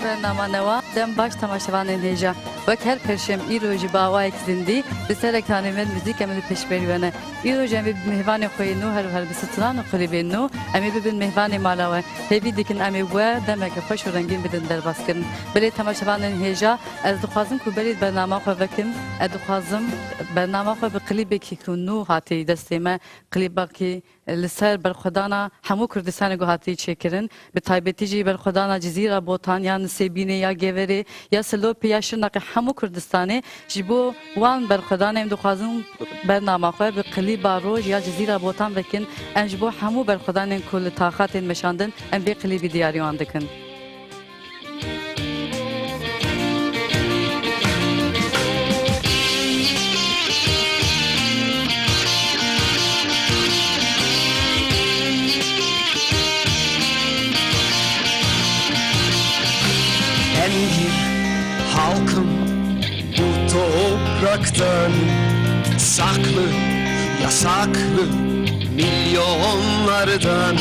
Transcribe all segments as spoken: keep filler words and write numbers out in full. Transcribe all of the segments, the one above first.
Bernama newa, dem baş temaşevanên hêja. Wek her perşem îro jî bi awayek zindî li ser ekranê me muzîk em li pêşberî we ne. Îro jî em ê bi mêvanê xwe yê nû her û her bi stran û klîbên nû em ê bibin mêvanê mala we. Hêvî dikin em ê we demeke xweş û rengîn bidin derbazkirin. Belê temaşevanên hêja, ez dixwazim ku berî bernama xwe vekim, ez dixwazim bernama xwe bi klîbekî ku nû hatî destê me, klîbekî li ser berxwedana hemû Kurdistanê ku hatî çêkirin, bi taybetî jî berxwedana Cizîra Botan ya Nisêbînê ya Geverê ya Silopê ya Şirnexê hemû Kurdistanê, ji bo wan berxwedanê em dixwazin bernama xwe bi klîba roj ya Cizîra Botan vekin. Em ji bo hemû berxwedanên ku li taxa tên meşandin, em vê klîbî diyarî wan dikin. Ben bir halkım bu topraktan, saklı, yasaklı milyonlardan.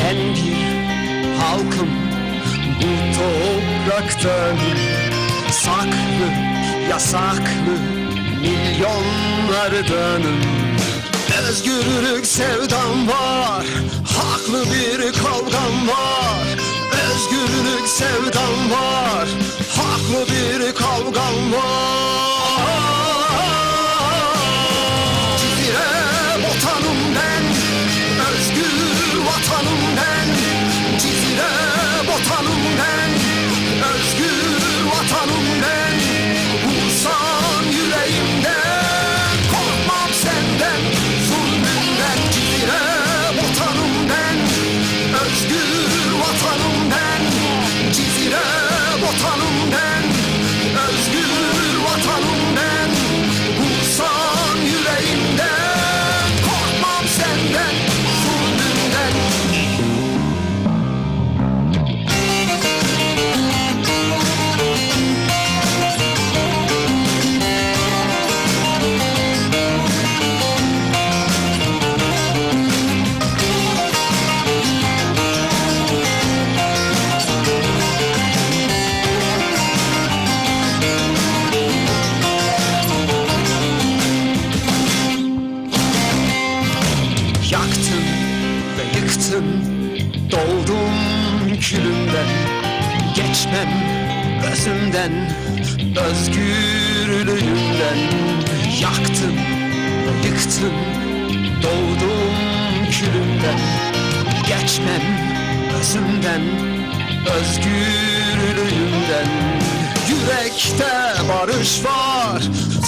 Ben bir halkım bu topraktan, saklı, yasaklı milyonlardan. Özgürlük sevdam var, haklı bir kavgam var. Özgürlük sevdam var, haklı bir kavgam var. Cizire Botanım ben, özgür vatanım ben. Cizire Botanım ben, özgür vatanım ben. Vursan yüreğimden, korkmam senden, zulmünden. Cizire Botanım ben, özgür vatanım ben. Cizire Botanım ben, özgür vatanım ben. Vursan yüreğimden, korkmam senden, zulmünden. Yaktın ve yıktın, doğdum külümden. Geçmem özümden, özgürlüğümden. Yaktın ve yıktın, doğdum külümden. Geçmem özümden, özgürlüğümden. Yürekte barış var,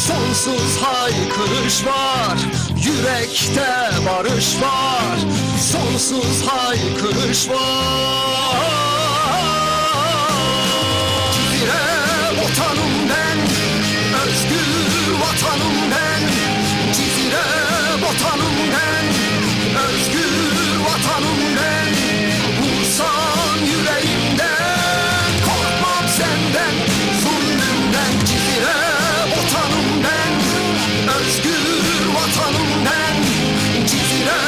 sonsuz haykırış var. Yürekte barış var, sonsuz haykırış var. Cizire Botanım ben, özgür vatanım ben. Cizire Botanım ben, özgür vatanım ben. Vursan yüreğimden, korkmam senden, zulmünden. Cizire Botanım ben, özgür vatanım ben. Cizire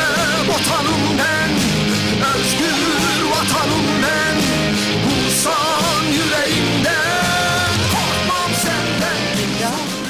Botanım ben, özgür vatanım ben. Vursan yüreğimden, korkmam senden.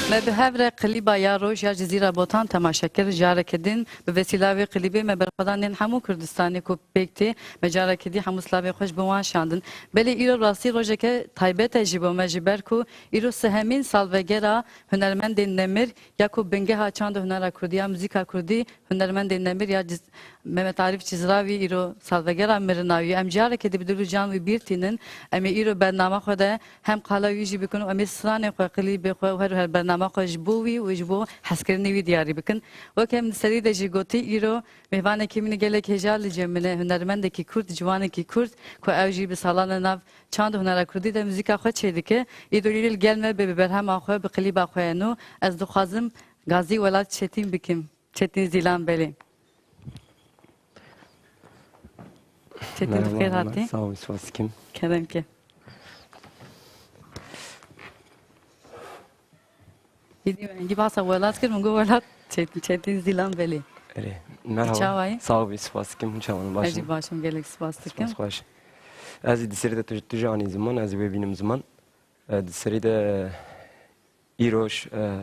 Me bi hev re klîba ya roj ya Cizîra Botan temaşe kir. Careke din bi vesîla vê klîbê me berxwedanên hemû Kurdistanê ku pêk tê, me careke dî hemû silavê xwe ji bo wan şandin. Belê îro rastî rojeke taybet e jî bo me, ji ber ku îro sihemîn salvegera hunermendên nemir ya ku bingeha çanda hunera kurdî ya muzîka kurdî, hunermendên nemir ya Ciz-, Mehmet Arîf Cizrawî îro salvegera mirina wî. Em careke dî bi dil û can wî bîr tînin. Em ê îro bernama xwe de hem qala wî jî bikin û em ê stranê xwe, klîbê xwe û her û her bernama xwe ji bo wî û ji bo hezkirinê wî diyarî bikin. Wek em li serî de jî gotî, îro mêvanekî min ê gelek hêja li cem min e, hunermendekî kurd, ciwanekî kurd ku ew jî bi salan li nav çand û hunera kurdî de muzîka xwe çêdike. Îro îro li gel me be, bi berhema xwe, bi klîba xwe ye nû. Ez dixwazim gazî welat Çetîn bikim. Çetîn Zîlan, belê. Çetîn, bi xêr hatî. Merhaba, sağ ol, spas dikim. Kerem ke. Îdî wengî basa welat kir, min got welat Çetîn, Çetîn Zîlan, belê. Erê, merhaba. Çawa yî? Sağ ol, spas dikim. Hûn çawa ne, baş in? Ez jî baş im, gelek spas dikim. Spas, xweş. Ez ê di serî de tu, tu jî anî ziman, ez ê wê bînim ziman. E, di serî de îroj, e,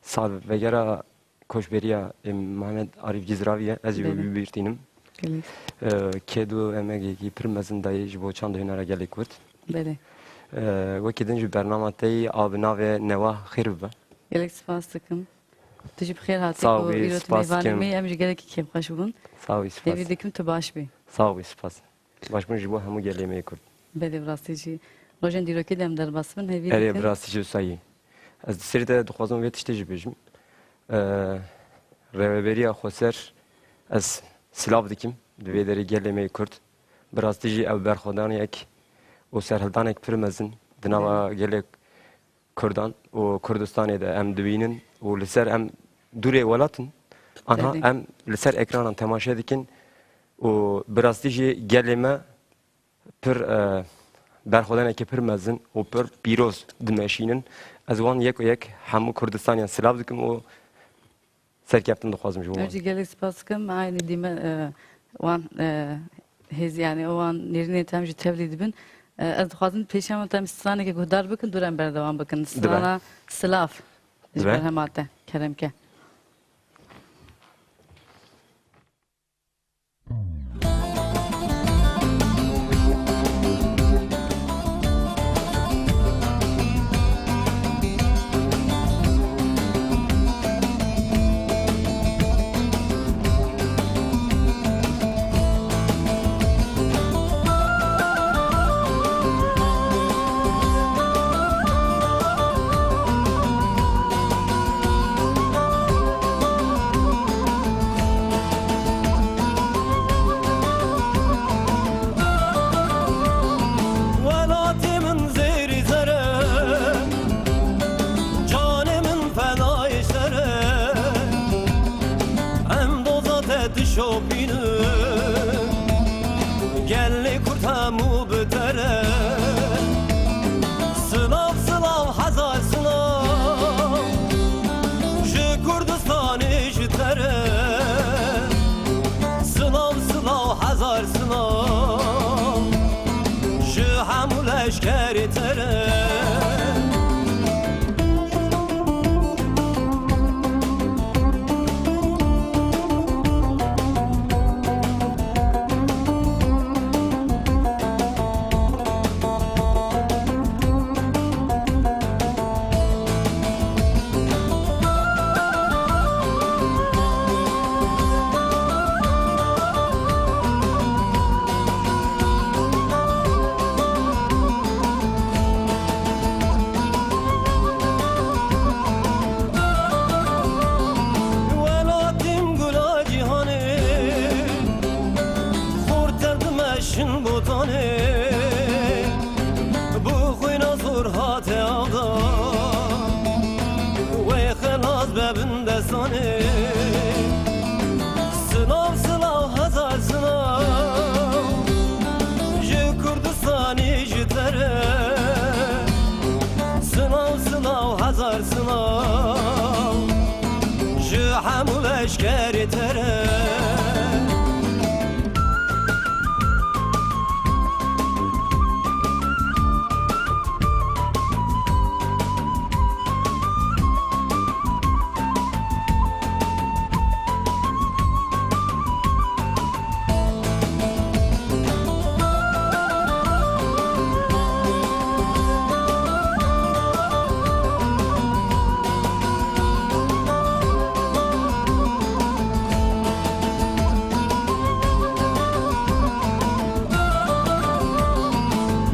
salvegera koçberiya, e, Mehmet Arîf Cizravî ye, ez ê wê Belê. bibîrtînim. Gelek. E, ked û emegekî pir mezin dayê ji bo çanda hunera gelê Kurd. Belê. E, wekî din jî bernama te yî a bi navê Newa Xêr bibe. Gelek spas dikim. Tu jî bi xêr hatî Sağ ku ol, îro tu spas mêvanê dikim. me yî, em jî gelekî kêfxweş bûn. Sağ ol, spas. Hêvî dikim tu baş bî. Sağ ol, spas. Baş bûn ji bo hemû gelê me yê Kurd. Belê, bi rastî jî rojên dîrokê de em derbas bin, hêvî Erê, dikim. bi rastî jî wisa yî. Ez di serî de dixwazim vê tiştê jî bêjim. Eee, Rêveberiya Xweser ez silav dikim. Di vê derê gelê me yê Kurd. Bi rastî jî ew berxwedaniyek û serhildanek pir mezin di nava Belê. gelê Kurdan û Kurdistanê de em dibînin û li ser em dûrê welat in. Anha Belê. em li ser ekranan temaşe dikin û bi rastî jî gelê me pir, e, berxwedaneke pir mezin û pir pîroz dimeşînin. Ez wan yek û yek hemû Kurdistaniyan silav dikim û serkeftin dixwazim ji wan. Ez jî gelek spas dikim. Aynî dîme, e, wan, e, hêz, yani, wan nêrînên te em jî tevlî dibin. E, ez dixwazim pêşiya wan te em straneke guhdar bikin, dû re em berdewam bikin. Dibe. Strana Silav ji Dibe. berhema te. Kerem ke. Welatê min zêrî zer e, canê min fedayê şer e. Em doza te dişopînin, gelê Kurd hemû bi te re. Silav, silav, hezar silav, ji Kurdistanê ji te re. Silav, silav, hezar silav, ji hemû leşkerê te re. Welatîm gula cîhanê, xorter dimeşin botanê, bi xwîna zor hate avda, wê xelas be bin destanê. Silav, silav, hezar silav, ji Kurdistanê ji te re. Silav, silav, hezar silav, ji hemû leşkerê te re.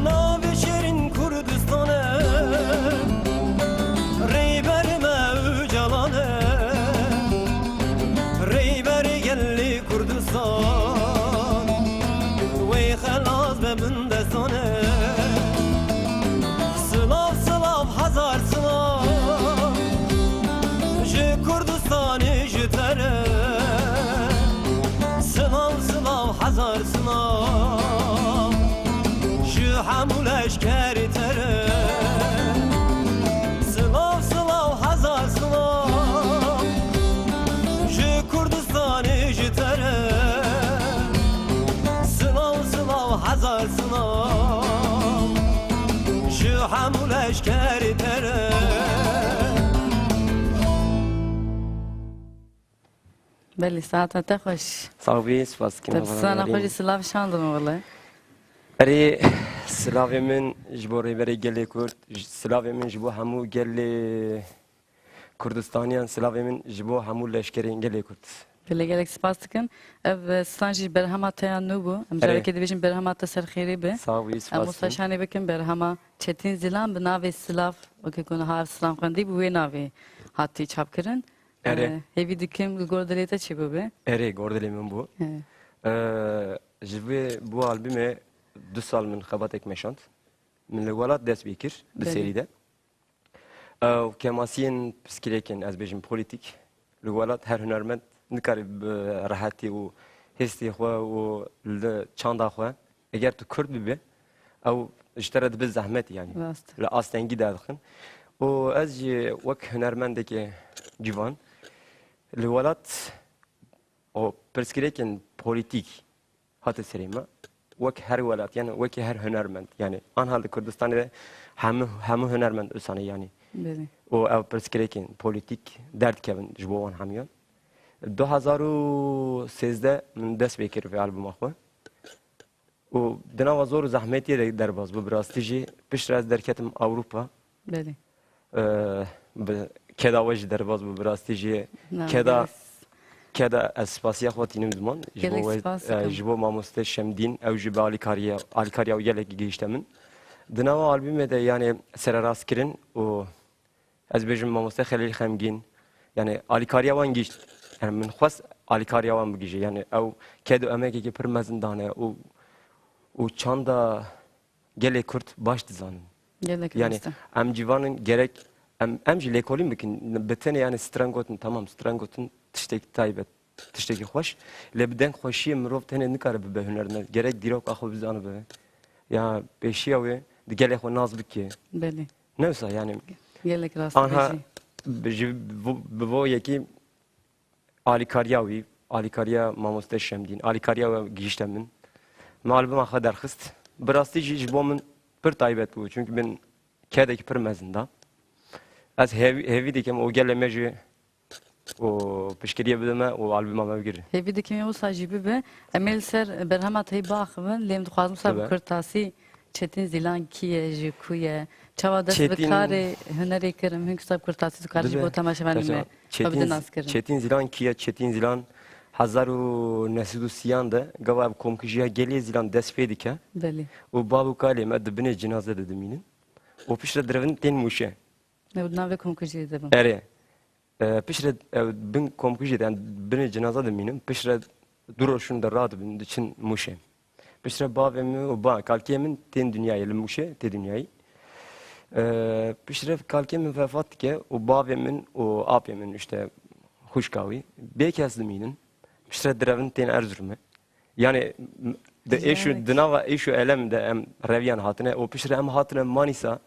Navê şêrîn Kurdistan e, rêberê me Ocalan e. Rêberê gelê Kurdistan, wê xelas be bin destanê. Silav, silav, hezar silav, ji Kurdistanê ji te re. Silav, silav, hezar silav, ji hemû leşkerê te re. Silav, silav, hezar silav, ji Kurdistanê ji te re. Silav, silav, hezar silav. Ji hemû leşkerî pere. Belê, saeta te xweş. Sax bî, spas dikim. Te bi sana xwe jî silav şandime wele. Erê, silavê min ji bo Rêberê Gelê Kurd, ji, silavê min ji bo hemû gelê Kurdistaniyan, silavê min ji bo hemû leşkerên gelê Kurd. Gelek gelek spas dikim. Ev, e, stan jî berhema te ya nû bû. Em Erê. Carekê dibêjin berhema te ser xêrê be. Sax bî, spas dikim. Em wisa şanê bikin berhema Çetin Zilan bi navê Silav, weke ku niha ev Silav xwendî bi wê navê hatî çapkirin. Erê. E, hêvî dikim li gor dilê te çi bibe. Erê, gor dilê min bû. Erê. E, ji vê, bi albûmê du sal min xebatek meşand. Min li welat dest pê kir, di Belê. serî de. Ew kemasiyên pirsgirêkên, ez bêjim, polîtîk, li welat her hunermend nikare bi rehetî û hêstê xwe û li çanda xwe, eger tu Kurd bibî, ew ji te re dibe zehmet, yanî. Rast. Li astengî derdixin. Û ez jî wek hunermendekê ciwan, li welat û pirsgirêkên polîtîk hate serê me. Wek her welat, yani wekî her hunermend. Yani anha li Kurdistanê de hemû, hemû hunermend wisa ne yani. Belê. Û ev pirsgirêkên polîtîk derdikevin ji bo wan hemiyan. Du hezar û sêzdeh min dest pê kir vê albuma xwe. Û di nava zor û zehmetiyê de derbas bû, bi rastî jî. Piştre ez derketim Ewropa. Belê. Eee, bi keda we jî derbas bû, bi rastî jî. Na, keda, yes. Keda ez spasiya xwe tînim ziman. Ji bo Gelek we, spas eee, dikim. Ji bo mamoste Şemdîn, ew jî bi alîkariya, alîkariya wî gelekî gihîşte min. Di nava albûmê de, yanî, sererastkirin û ez bêjim mamoste Xelîl Xemgîn, yanî, alîkariya wan gihîşt. Yanî, min xwest alîkariya wan bigihîje. Yanî, ew ked û emekekî pir mezin dane û, û çanda gelê Kurd baş dizanin. Gelek Yani, rast e. Em civanin gerek, em, em jî lêkolîn bikin. Bi tenê yani strengotin, tamam, strengotin tiştek taybet, tiştekî xweş. Lê bi deng xweşiyê mirov tenê nikare bibe hunermend. Gerek dîroka xwe bizanibe. Ya pêşiya wê di gelê xwe nas bike. Belê. Ne wisa yani. Gelek rast Anha dibêjî. bi, ji, bi, bi vo yekî alîkariya wî, alîkariya mamoste Şemdîn, alîkariya we gihîşte min. Me albuma xwe derxist. Bi rastî jî ji bo min pir taybet bû. Çunkî min kedekî pir mezin da. Ez hêvî, hêvî dikim û gelê me jî û piştgiriyê bide me û albuma me bigire. Hêvî dikim wisa jî bibe. Em ê li ser berhema te yî biaxivin, lê em dixwazin wisa bi Bibe. kurtasî Çetin Zîlan kî ye, ji ku ye? Çawa dest bi Çetin karê hunerê kirin? Hingî wisa bi kurtasî tu karî ji Dibe. bo temaşevanê Taşa me xwe bide Çetin, naskirin. Çetin Zîlan kî ye? Çetin Zîlan hezar û neh sed û sîyan de gava ev komkujiya gelê Zîlan dest pê dike. Belê. Û bav û kalê me di binê cinaze de dimînin. Û piştre direvin tên Mûşe. Ew di navê komkujiyê de bû. Erê. E, piştre ew bin komkujiyê de, em binê cinaza dimînin. Piştre du roj şûn de radibin, diçin Mûşê. Piştre bavê min û ba-, kalkê min tên dinyayê, li Mûşê tê dinyayê. E, piştre kalkê min vefat dike û bavê min û apê min, işte, xwişka wî, bê kes dimînin. Piştre direvin tên Erzurumê. Yani, m-, di Jî êş û, emek. di nava êş û elem de em reviyan hatine û piştre em hatine Manîsa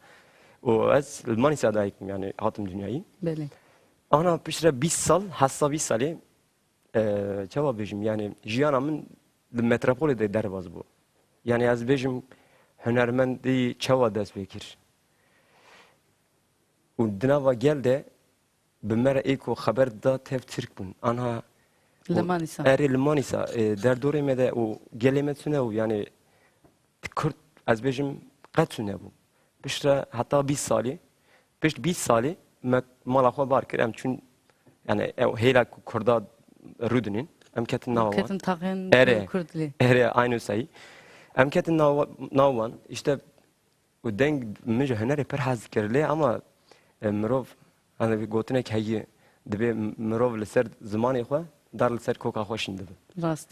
û ez li Manîsa dayik bûm, yani hatim dinyayî. Belê. Ana piştre bîst sal, heta bîst salê, e, çawa bêjim, yani jiyana min li metropolê de derbas bû. Yani ez bêjim hunermendî çawa dest pê kir. Û di nava gel de bi me re ê ku xeber da tev Tirk bûn. Anha Li û Manîsa. Erê li Manîsa, e, derdorê me de û gelê me tune û yani Kurd, ez bêjim, qet tune bû. Piştre heta bîst salî, pişt bîst salî me mala xwe bar kir. Em çûn, yani ew hêla ku Kurda rûdinin. Em ketin nava wan. Ketin taxên Erê. Kurd lê. Erê, aynı sayı. Em ketin nava, nava wan. İşte û deng min ji hunerê pir hez dikir. Lê ama, e, mirov, hani bir gotinek heye, dibê m-, mirov li ser zimanê xwe, dar li ser koka xwe şîn dibe. Rast.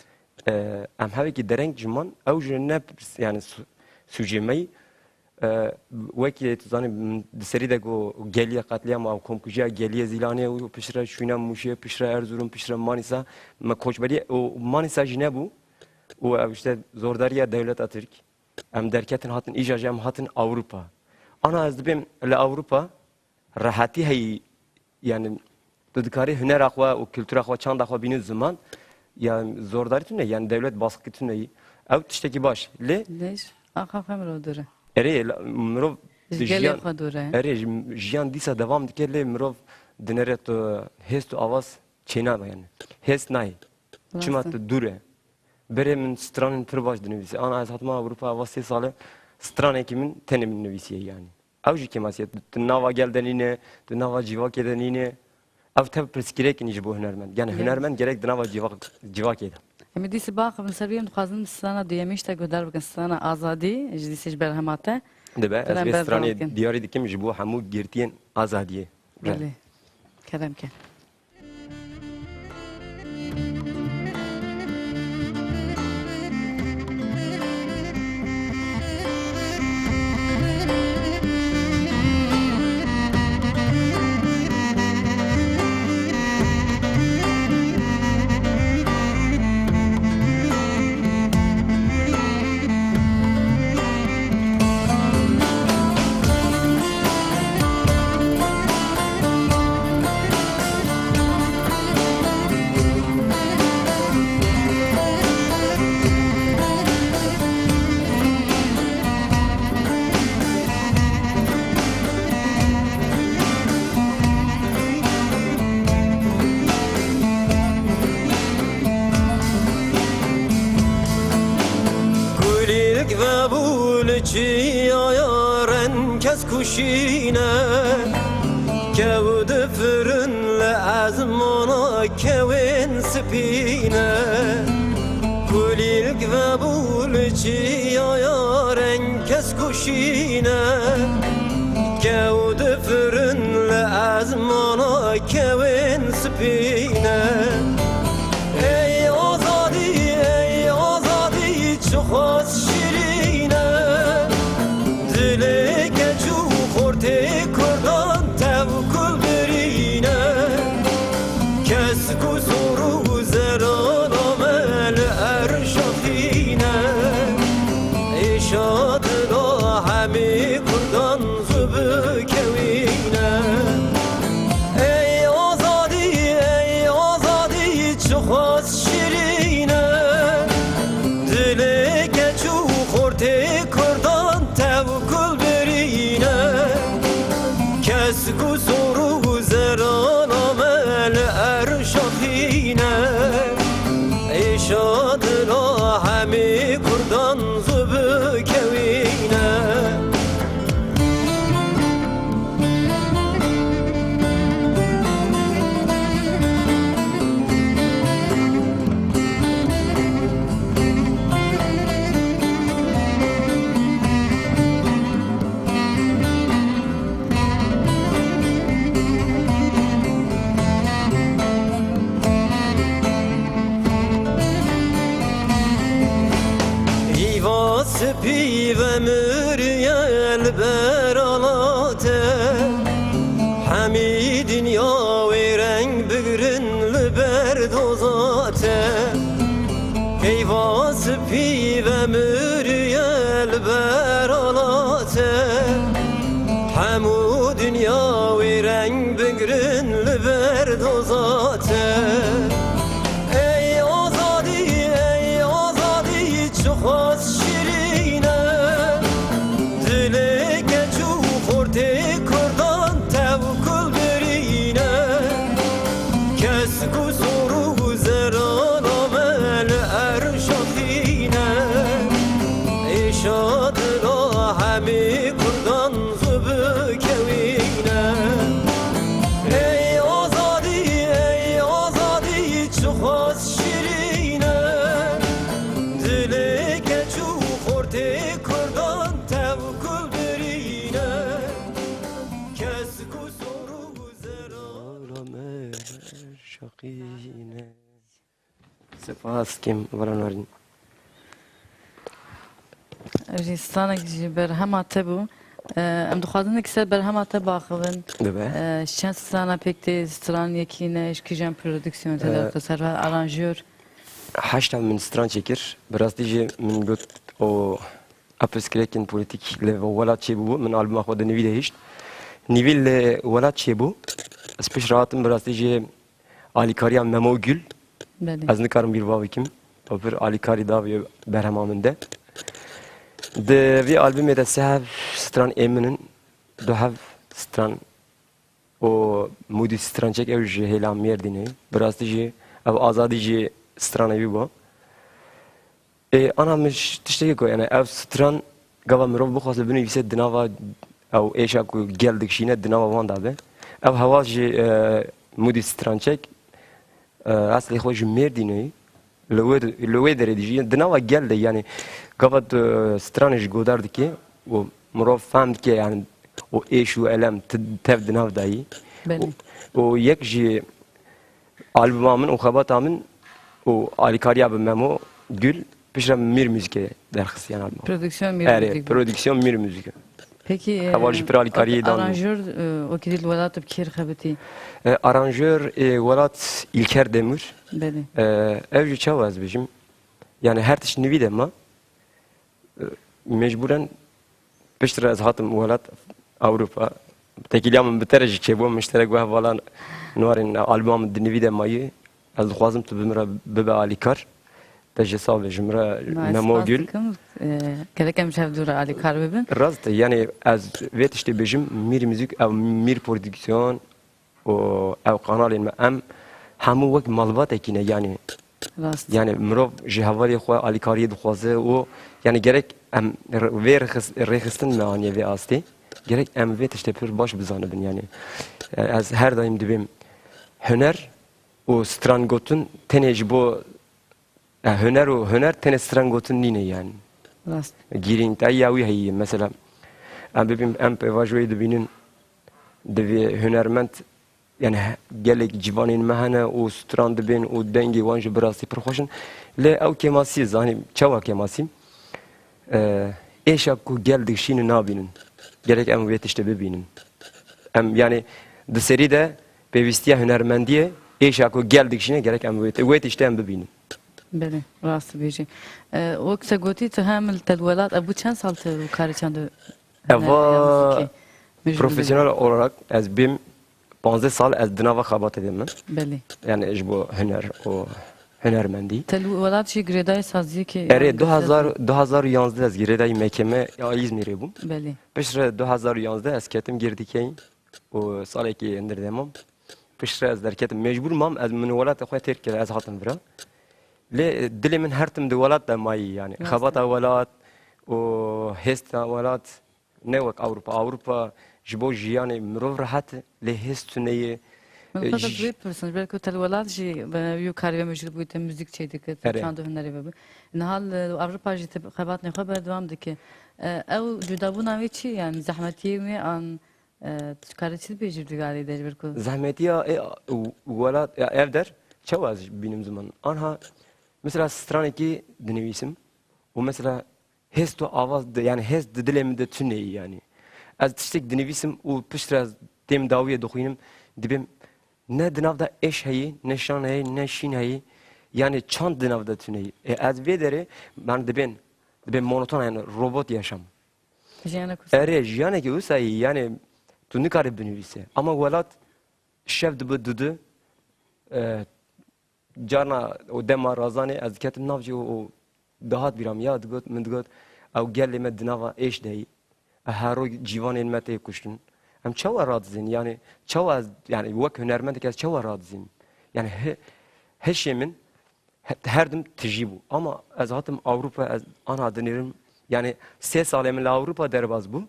E, em hevekî dereng ji man, ew ji ne, yani su-, sûcê me yî, e, wekî tu zanî, m-, di serî de ku geliyê qetliyama, komkujiya geliyê Zîlanê û piştre şûna Mûşê, piştre Erzurum, piştre Manîsa, me koçberiyê û Manîsa jî nebû û ew işte zordariya dewleta Tirk. Em derketin hatin, îja jî em hatin Ewropa. Ana ez dibêm li Ewropa rehetî heyî, yani tu dikarî hunera xwe û kultura xwe, çanda xwe bînî ziman, ya zordarî tune, yani dewlet baskı tune yî. Ew tiştekî baş. Lê Lêş. Axa xwe mirov dûr e. Erê, la-, mirov Ji gelê jiyan, xwe dûr e. Erê, ji-, jiyan dîsa devam dike, lê mirov dinere tu hêst û avaz çênabe yani. Hêst nayê. Rast e. Çima tu dûr e. Berê min stranên pir baş dinivîse. Ana ez hatime Ewropa eva sê sal e, stranekî min tenê min nivîsiye yani. Ew jî kêmasî ye. Tu nava gel de nîne, tu nava cîvakê de nîne. Ev tev pirsgirêkî ne ji bo hunermend. Yani Gerek. Hunermend gerek di nava cîvak-, cîvakê de. Em ê dîsî biaxivin ser wî, em dixwazin strana duyemî ji te guhdar bikin, strana Azadî, ji dîsê ji berhema te. Dibe, ez Berem vê berdewam stranê bikin. Diyarî dikim ji bo hemû girtiyên azadiyê. Belê. Kerem ke. Kulîlk vebû li çiyaya ren kes kuşîne. Kew difirin li ezmana kewên spî ne. Kulîlk vebû li çiyaya ren kes kuşîne. Kew difirin li ezmana kewên spî ne. Ey azadî, ey azadî, çiqas şirîn e. Dilê keç û xortê kurdan tev kul birîn e. Kes ku zor û zelala me li erşa xîne, êşa dila hemî kurdan zû bikewîne. Ey azadî, ey azadî, çiqas şirîn e. Dilê keç û xortê kurdan tev kul birîne. Kes ku zor û zelala me li erşa xîne, êşa dila hemî kurdan zû bikewîne. Îva spî vemiriye li ber ala te. Hemî dinya wê reng bigirin li ber doza te. Eyva spî vemiriye li ber ala te. Hemû dinya wê reng bigirin li ber doza te. Ey azadî, ey azadî, çiqas şirîn e. Dilê keç û xortê kurdan tev kul birîne. Kes ku zor û zelala me li erşa xîne, êşa dila hemî kurdan zû bikewîne. Ey azadî, ey azadî, çiqas şirîn e. Dilê keç û xortê kurdan tev kul birîne. Kes ku zor û zelala me şaqîne. Spas kim, Vela Narîn. Ev jî stranek ji berhema te bû. Em dixwazin ki ser berhema te baxivin. Dibe. Ji çend strana pêk tê, stran yekî ne, ji kîjan prodüksiyon te Ee, derxist, serva aranjör? Heşta min stran çêkir. Bi rastî jî min got, o, ev pirsgirêkên polîtîk li welat çêbûbû. Min albuma xwe di nivî de hişt. Nivî li welat çêbû. Ez pişt rahatim bi rastî jî alîkariya Memo Gül. Belê. Ez nikarim bîr va bikim. Ew pir alîkarî da vê berhema min de. Di vî albumê de sê hev stran ê min in, du hev stran û Mûdî strançek ew ji hêla Mêrdînê. Bi rastî jî ew Azadî jî stranê wî bû. Ê, ana min ş-, tiştekê ku, yani, ev stran gava mirov bixwaze binivîse di nava ew êşa ku gel dikişîne di nava wan de be. Ev heval jî, e, Mûdî strançek, e, eslê xwe ji Mêrdînê ye. Li wê, li wê derê dijî, di nava gel de, yani, gava tu stranê ji godar dike û mirov fehm dike, yani, û êş û elem ti-, tev di nav de yî. Belê. Û, û yek ji albuma min û xebata min û alîkariya bi Memo Gül, piştre Mîr Muzîkê derxist, yani, albuma. Prodüksiyon Mîr Erê, Muzîk. Prodüksiyon Mîr Muzîk. Peki, e, Heval jî pir alîkariyê dan. Aranjör, e, wekî dî li welat bi kêr xebitî? E, aranjör, e, welat İlker Demir. Belê. E, ev jî çawa ez bêjim? Yani her tişt nivî de ma. E, mecburen piştre ez hatim welat Ewropa. Tekîliya min bi te re jî çêbû, min ji te re got, hevala Nûarîn, albuma min di nivî de mayî. Ez dixwazim tu bi min re bibe alîkar. Te jî sax be ji min re. Ma ez Memo spas Gül. Dikim, e, gerek em ji hev dû re alîkar bibin. Rast e, yani ez vê tiştê bêjim, Mîr Muzîk ew Mîr Prodüksiyon û ew kanalên me, em hemû wek malbatekî ne, yani. Rast. Yani mirov ji hevalê xwe alîkariyê dixwaze û yani gerek em r-, vê rêxis-, rêxistin me aniye vê astê. Gerek em vê tiştê pir baş bizanibin, yani. Yani ez her daîm dibêm huner û strangotin tenê ji bo, e, huner û huner tenê strangotin nîne, yani. Rast. Girîngdayiya wî heye. Mesela, em bibîn, em pêvajoyê dibînin, divê hunermend, yani, he-, gelek ciwanên me hene û stran dibên û dengê wan jî bi rastî pir xweş in. Lê ew kêmasî, zanî çawa kêmasî? E, êşa ku gel dikişîne nabînin. Gerek em wê tiştê bibînin. Em, yani, di serî de pêwîstiya hunermendiyê, êşa ku gel dikişîne, gerek em wê, wê tiştê em bibînin. Belê, rast dibêjî. E, wek te gotî, tu hem li te li welat, ev bû çend sal tu karê çand û huner ya muzîkê, mejbûr profesyonel dibî? Olarak ez bêm panzdeh sal ez di nava xebatê de me. Belê. Yani ji bo huner û hunermendî. Te li welat jî girêdayî saziyekê, erê, yani, du hezar, du hezar û yanzdeh ez girêdayî mekeme ya Îzmîrê bûm. Belê. Piştre du hezar û yanzdeh ez ketim Girdîkeyê û salekê hindir demam. Piştre ez derketim. Mecbûr mam, ez min welatê xwe têr kir, ez hatim vira. Lê, e, dilê min her tim di welat de mayî, yani. Rast e. Xebata welat û hêsta welat ne wek Ewropa. Ewropa ji bo jiyanê mirov rehet e, lê hêst tune ye. Min E, xwe ji- vê pirsin, ji ber ku te li welat jî, e, wî karî ve mejbûr bûyî, te muzîk çêdikir, te Erê. çand û hunerê ve bû. Niha li Ewropa jî te xebatê xwe berdewam dike. E, ew cudabûna wê çi ye? Yani zehmetiyê wê an E, tu karî çi dibêjî di alî de ji ber ku? Zehmetiya, e, û, welat, ya, ev der, çawa ez bînim ziman? Anha, mesela stranekî dinivîsim û mesela hêst û avaz di, yani hêst di dilê min de tune ye yani. Ez tiştek dinivîsim û piştre ez têm dawiyê dixwînim, dibêm ne di nav de êş heye, ne şan heye, ne şîn heye. Yani çand di nav de tune ye. E, ez vê derê, ben dibên, dibên monoton, yani robot yaşam. Jiyana ku Erê, jiyanekî wisa yî, yani tu nikarî binivîse. Ama welat şev dibe dudu, e, carna û dema razanê ez diketim nav jî û, û dihat bîra min ya digot, min digot, ew gelê me di nava êş de yî. E, her roj cîvanên me tê kuştin. Em çawa radizên? Yani çawa ez, yani wek hunermendek ez çawa radizên? Yani hi-, hişê min he-, her dim tijî bû. Ama ez hatim Ewropa, ez ana dinêrim. Yani sê salê min li Ewropa derbas bû.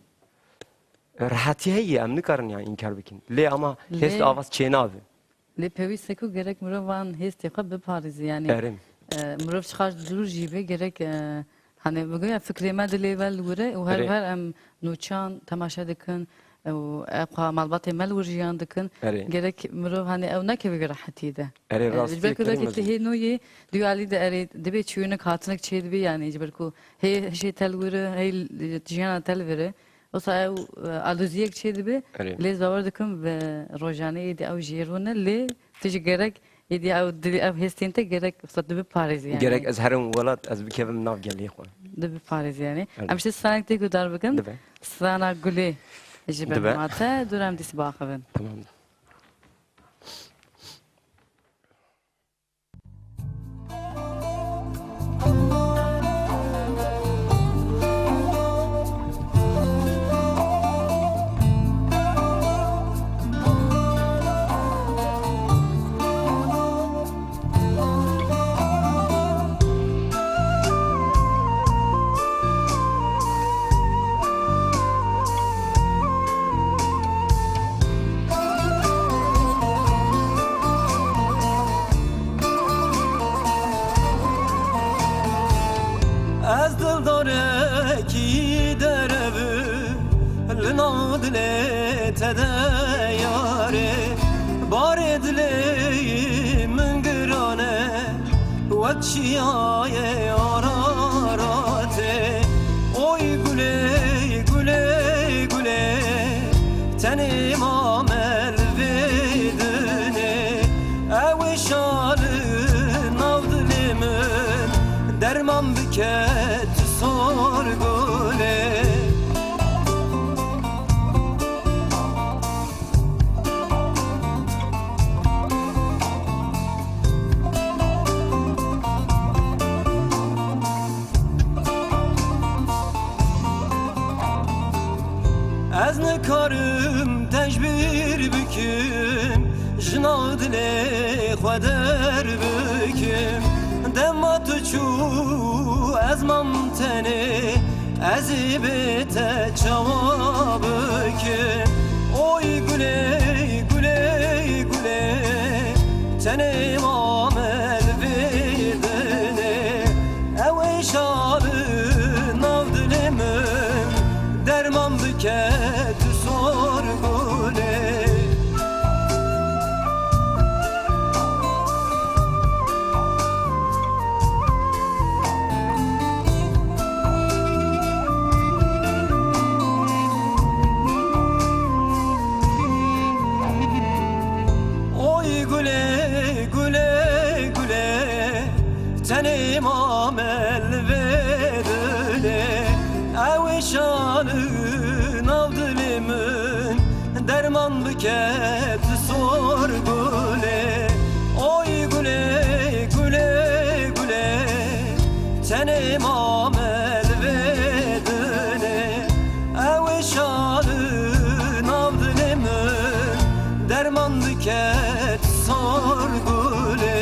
Rehetî heye, em nikarin yani înkar bikin. Lê ama hêst Lê avaz çênabe. Lê pêwîst e ku gerek mirov van hêstê xwe biparêze. Yani, Erê. e, mirov çiqas dûr jî be, gerek, e, hani, bigoya fikrê me dilê ve li wir e û her Erê. her em nûçan temaşe dikin, û ev xwe malbatê me li wir jiyan dikin. Erê. Gerek mirov, hani, ew nekeve vê rehetiyê de. Erê, E, rastî ji ber ku kerî wekî tu mezin. Hê nû yê, du alî de erê, dibê çûyînek hatinek çê dibê, yani, ji ber ku hê hişê te li wir e, hê jiyana te li vir e. Wisa ew, e, aloziyek çê dibe, Erê. Lê ez bawer dikim bi rojanê êdî ew jê rûne, lê tu jî gerek êdî ew dilê, ev hêstên te gerek wisa tu biparêzî, yani. Gerek ez herim welat, ez bikevim nav gelê xwe. Tu biparêzî, yani. Erê. Em ji stranek tê guhdar bikin. Dibe. Strana Gulê ji Dibe. Berhema te, dû re em dîs biaxivin. Tamam. Lê te de yarê, barê dilê min giran e, wek çiyayê Araratê. Oy gulê, gulê, gulê, tenê mame li vê dinê. Ew ê şa li nav dilê min, derman bike tu sor gulê. Ez nikarim te ji bîr bikim, jina dilê xwe derbikim. Dema tu çû ez mam tenê, ez ê bê te çawa bikim? Oy gulê, gulê, gulê, tenê mame li vê dinê. Ew ê şa li nav dilê min, derman bike tu sor gulê. Oy gulê, gulê, gulê, tenê mame li vê dilê. Ew ê şa li nav dilê min, derman bike tu sor gulê. Oy gulê, gulê, gulê, tenê mame li vê dinê. Ew ê şa li nav dilê min, derman bike tu sor gulê.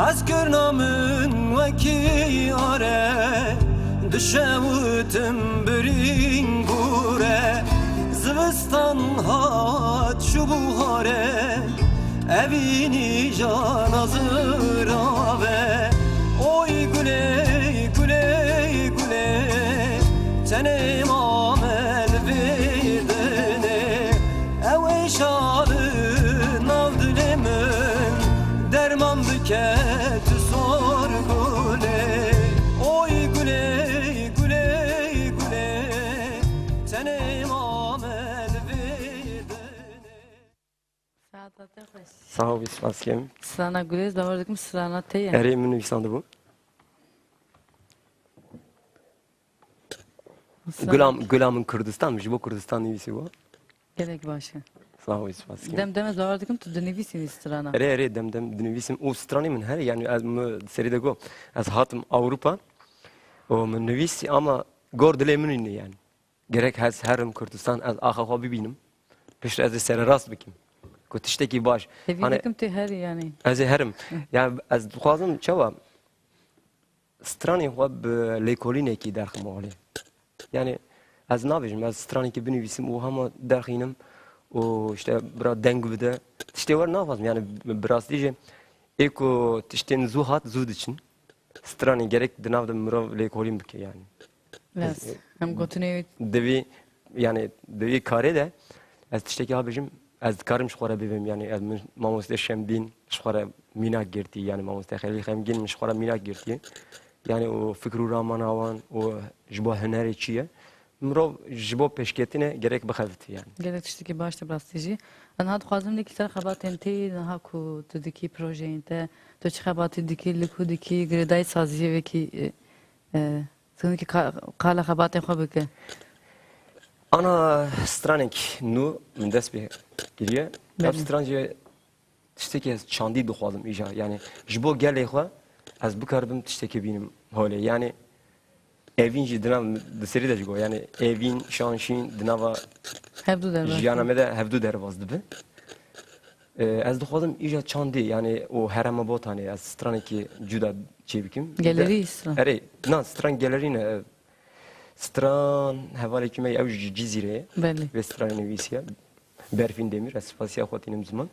Ez kirina min wekî are, dişewitim birîn gure. Zivistan hat şu buhare, evînî jana zirave. Oy gulê, gulê, gulê, tenê mame li vê dinê. Ew ê şa li nav dilê min, derman bike tu sor gulê. Oy gulê, gulê, gulê, tenê mame li vê dinê. Saeta te xweş. Sağ ol, spas kim. Strana Gulê, ez bawer dikim strana te ye. Erê, min nivîsandibû. Strana Gula, gula min Kurdistan, ji bo Kurdistan nivîsî bû. Gelek baş e. Sağ ol, spas kim. Dem dem ez bawer dikim tu dinivîsî vî strana. Erê, erê, dem dem dinivîsim. Û stranê min herê, yani ez mi serî de got, ez hatim Ewropa. Û min nivîsî ama gor dilê min înê yani. Gerek ez herim Kurdistan, ez axa xwe bibînim. Piştre ez ê sererast bikim. Ku tiştekî baş. Hevî Hani dikim tê herî yani. Ez ê herim. Hı. Yani ez dixwazim çawa stranê xwe bi lêkolînekî derxim holê. Yani ez nabêjim, ez stranekî binivîsim û hema derxînim û işte bira deng bide. Tiştê wer naxwazim, yani bi rastî jî ê ku tiştên zû hat, zû diçin. Stranê gerek di nav de mirov lêkolîn bike yani. Lez. Ez, Em gotinê wî Divî, yani di vî karê de ez tiştekî ha bêjim, ez dikarim ji xwe re bibim, yani ez min mamoste Şemdîn ji xwe re mînak girtî, yani mamoste Xelîl Xemgîn min ji xwe re mînak girtî. Yani o fikr û ramana wan û ji bo hunerê çi ye? Mirov ji bo pêşketinê gerek bixebitî yani. Gelek tiştekî baş te bi rastî jî. Ez niha dixwazim lê kî ser xebatên te, niha ku tu dikî projeyên te, tu çi xebatî dikî, li ku dikî, girêdayî saziyê wekî, e, e, tu dikî ka-, qala xebatên xwe bike. Ana stranek nû min dest pê kiriye. Ev Belê. Stran jî tiştekî ez çandî dixwazim îja. Yani ji bo gelê xwe ez bikaribim tiştekî bînim holê. Yani Evîn jî di nav, di serî de jî got. Yani Evîn, Şanşîn di nava Hevdu derbas jiyana dibe. Me de hevdu derbas dibe. Ee, ez dixwazim îja çandî, yani o herema Botanê, ez stranekî cuda çêbikim. Gelerî De-, stran. Erê, na, stran gelerî ne, e, Stran hevalekî me ye, ew ji Cizîrê ye. Belê. Vê stranê nivîsiye. Berfîn Demîr, ez spasiya xwe tînim ziman.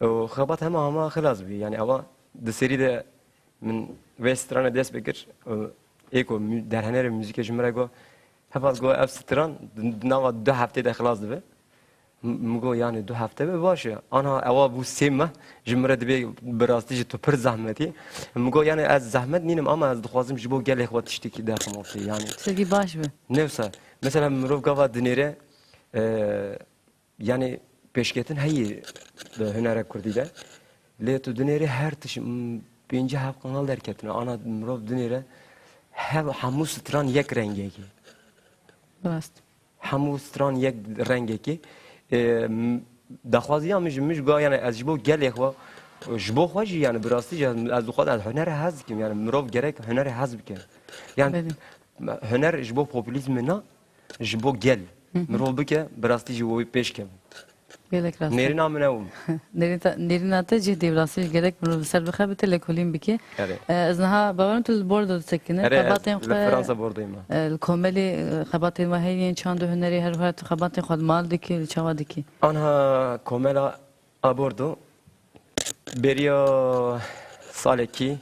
Û xebat hema hema xilas bû. Yani ewa di serî de min vê stranê dest pê kir. Û ê ku mü-, derhenerê muzîkê ji min re got, heval got, ev stran di, di nava du heftê de xilas dibe. M-, min got, yani du hefte be baş e. Ana ewa bû sê meh ji min re dibê bi rastî jî tu pir zehmetî. Min got, yani ez zehmet nînim ama ez dixwazim ji bo gelê xwe tiştekî derxim ortê. Yani Tiştekî baş be. Ne wisa. Mesela mirov gava dinêre, e, yani pêşketin heyî di hunera kurdî de. Lê tu dinêrî her tişt, m-, pêncî heft kanal derketine. Ana mirov dinêre hev-, hemû stran yek rengekî. Rast. Hemû stran yek rengekî. E, m-, daxwaziya min ji, min ji go, yani ez ji bo gelê xwe, ji bo xwe jî, yani bi rastî jî ez, ez dixwazim, ez hunerê hez dikim, yani mirov gerek hunerê hez bike. Yani Belê. Huner ji bo populîzmê na, ji bo gel. Hı hı. Mirov bike, bi rastî jî wî pêş keve. Gelek rast e. Nêrîna min ew. Nêrîna, nêrîna te cih dê, bi rastî jî gerek mirov li ser bixebite, lêkolîn bike. Erê. E, ez niha bawerim tu li Bordo disekine. Erê, ez Xebatên li xwe, Fransa Bordoyê me. E, li komelê, e, xebatên we heyî yên çand û hunerê, her wiha tu xebatên xwe li mal dikî, li çawa dikî? Anha komela a Bordo beriya salekî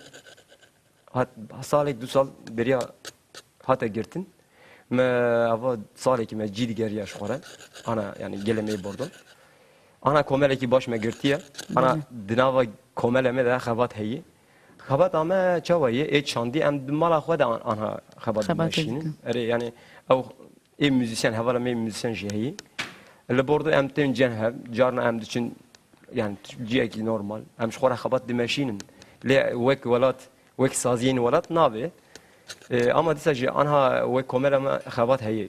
hat, salek du sal beriya hate girtin. Me ava salekî me cî digeriya ji xwe re. Ana, yani gelê me yê Bordo. Ana komelekî baş me girtiye. Ana Belê. Di nava komele me de xebat heye. Xebata me çawa ye? Ê çandî em di mala xwe de an-, anha xebat Xebat dimeşînin. Dikin. Erê, yani ew ê muzîsyen, hevala me yê muzîsyen jî heye. Li Bordo em tên cem hev, carna em diçin, yani ciyekî normal. Em ji xwe re xebat dimeşînin. Lê wek welat, wek saziyên welat nabe. E, ama dîsa jî anha wek komela me xebat heye.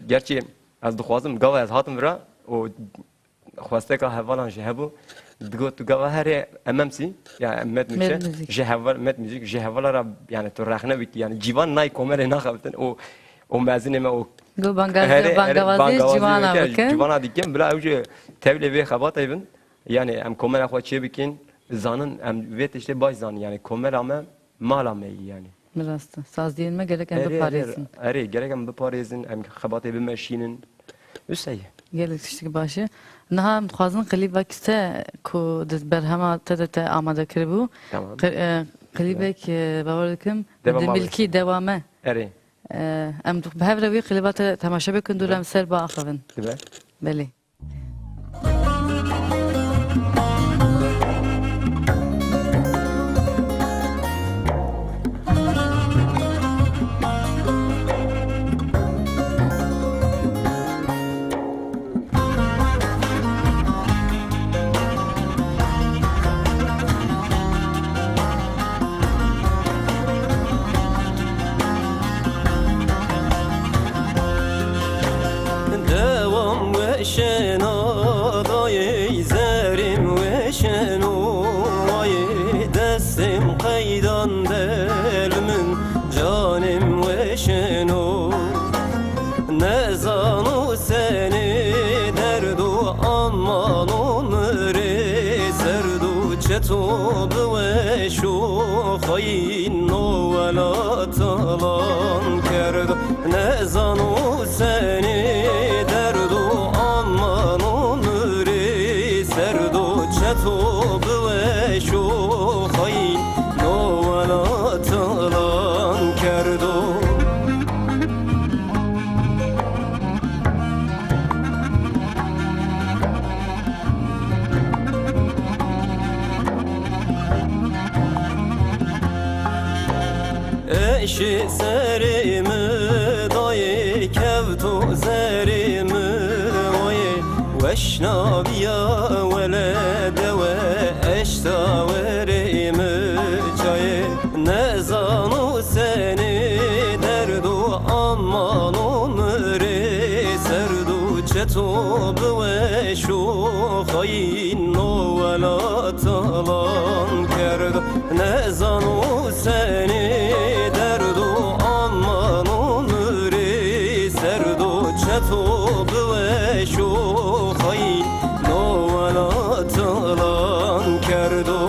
Gerçî ez dixwazim, gava ez hatim vira û xwesteka hevalan jî hebû. Digot, tu gava herê M M C, ya Met Met Muzîk, Muzîk. Ji heval, Met Muzîk, ji hevala ra, yani tu rexne bikî, yani cîvan nayê komelê naxebitin û, û mezinê me û Go bangazê, Herê, herê, bangawazê bangawazê civana weke, bike. Civana dikim, bila ew jî tevlê vê xebatê bin. Yani em komela xwe çê bikin, zanin, em vê tiştê baş zanin. Yani komela me mala me yî yani. Bi rast e. Saziyên me gerek em Erê, erê, biparêzin. Erê, gerek em biparêzin, em xebatê bimeşînin. Wisa ye. Gelek tiştekî baş e. Niha em dixwazin klîbek te ku di berhema te de te amade kiribû. Tamam. Kli-, e, klîbek, e, bawer dikim, Deva di ma milkî wisa. Dewa me. Erê. E, em bi hev re wî klîba te temaşe bikin, dû Dibe. Em ser biaxivin. Dibe. Belê. Dewam weşena dayê, zerim weşeno, ayê destim qeydan del min, canim weşeno. Nezano senê derdo aman o mirê serdo, çeto biweşo xayîn no welat talan kerdo. Nezano senê derdo aman o mirê serdo, çeto biweşo xayîn no welat talan kerdo. Eşê serê mi dayê, kevto zerê mi oyê, weşnabiya wele dewe, eşta werê mi çayê. Nezano senê derdo aman o mirê serdo, çeto biweşo xayîn no welat talan kerdo. Nezano senê derdo aman o mirê serdo, çeto biweşo xayîn no welat talan kerdo.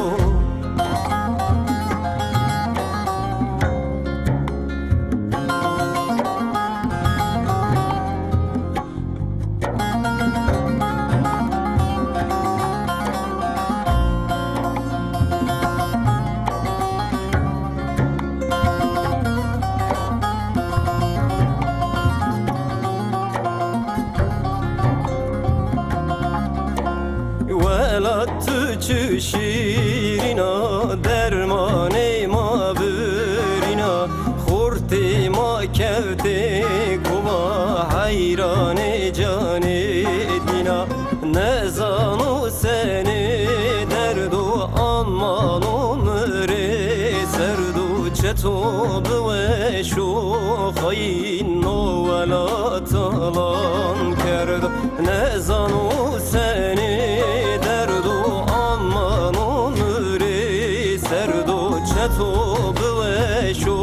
Kuva heyranê canê dîna, nezano senê derdo aman o mirê serdo, çeto biweşo xayîn no welat talan kerdo. Nezano senê derdo aman o mirê serdo, çeto biweşo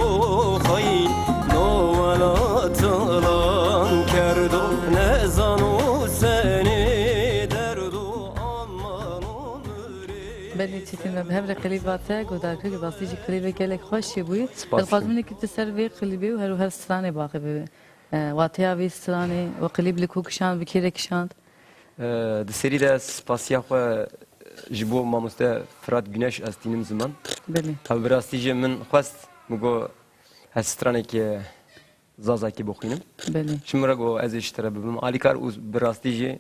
xayîn no welat talan kerdo. Nezano senê derdo aman o mirê. Belê Çetin, me bi hev re qilîba te guhdar kir, rastî jî qilîbê gelek xweş çêbûyî. Spas dikim. Dixwazim hinekî tu ser vê qilîbê û her û her stranê biaxivî. E, wateya vê stranê û qilîb li ku kişand, bi kê re kişand? E, di serî de ez spasiya xwe ji bo mamoste Firat Güneş ez tînim ziman. Belê. Ew bi rastî jî min xwest, min got, ez stranekê Zazakî bixwînim. Belê. Ji min re got, ez ê ji te re bibim alîkar û bi rastî jî